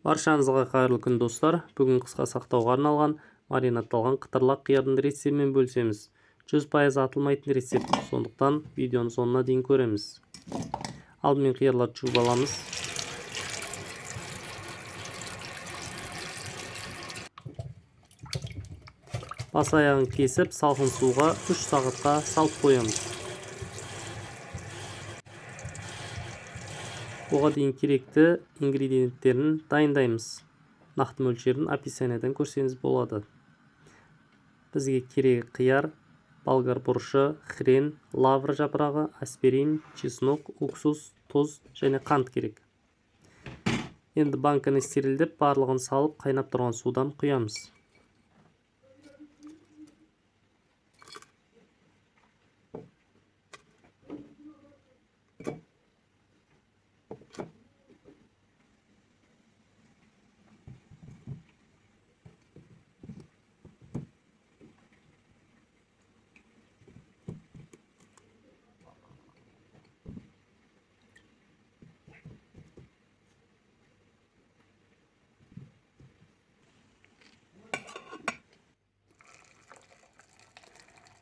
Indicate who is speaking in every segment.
Speaker 1: Баршаңызға қайырлы күн, достар. Бүгін қысқа сақтауға арналған маринадталған қытырлақ қиярдың рецептімен бөлісеміз. 100% атылмайтын рецепт, сондықтан видеоның соңына дейін көреміз. Алдымен қиярларды жуып аламыз. Бас аяғын кесіп, салқын суға 3 сағатқа салып қоямыз. Оға дейін керекті ингредиенттерін дайындаймыз. Нақты мөлшерін описаниядан көрсеңіз болады. Бізге керегі қияр, болгар бұрышы, хрен, лавр жапырағы, аспирин, чеснок, уксус, тұз және қант керек. Енді банканы стерилдеп, барлығын салып, қайнап тұрған судан құямыз.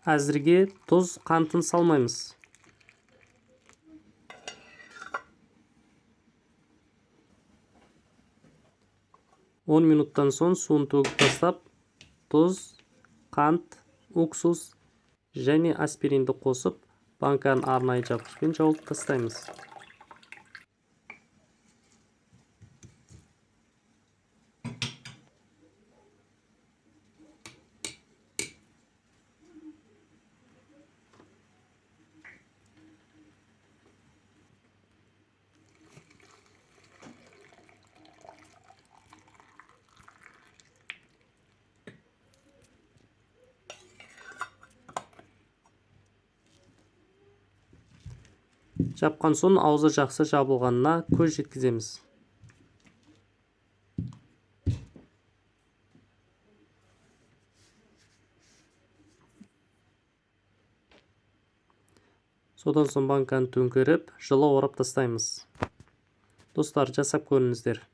Speaker 1: Әзірге тұз, қантын салмаймыз. 10 минуттан соң суын төгіп тастап, тұз, қант, уксус және аспиринді қосып, банканы арнайы жапқышпен жауып тастаймыз. Жапқан соң аузы жақсы жабылғанына көз жеткіземіз. Содан соң банканы төңкеріп, жылы орап тастаймыз. Достар, жасап көріңіздер.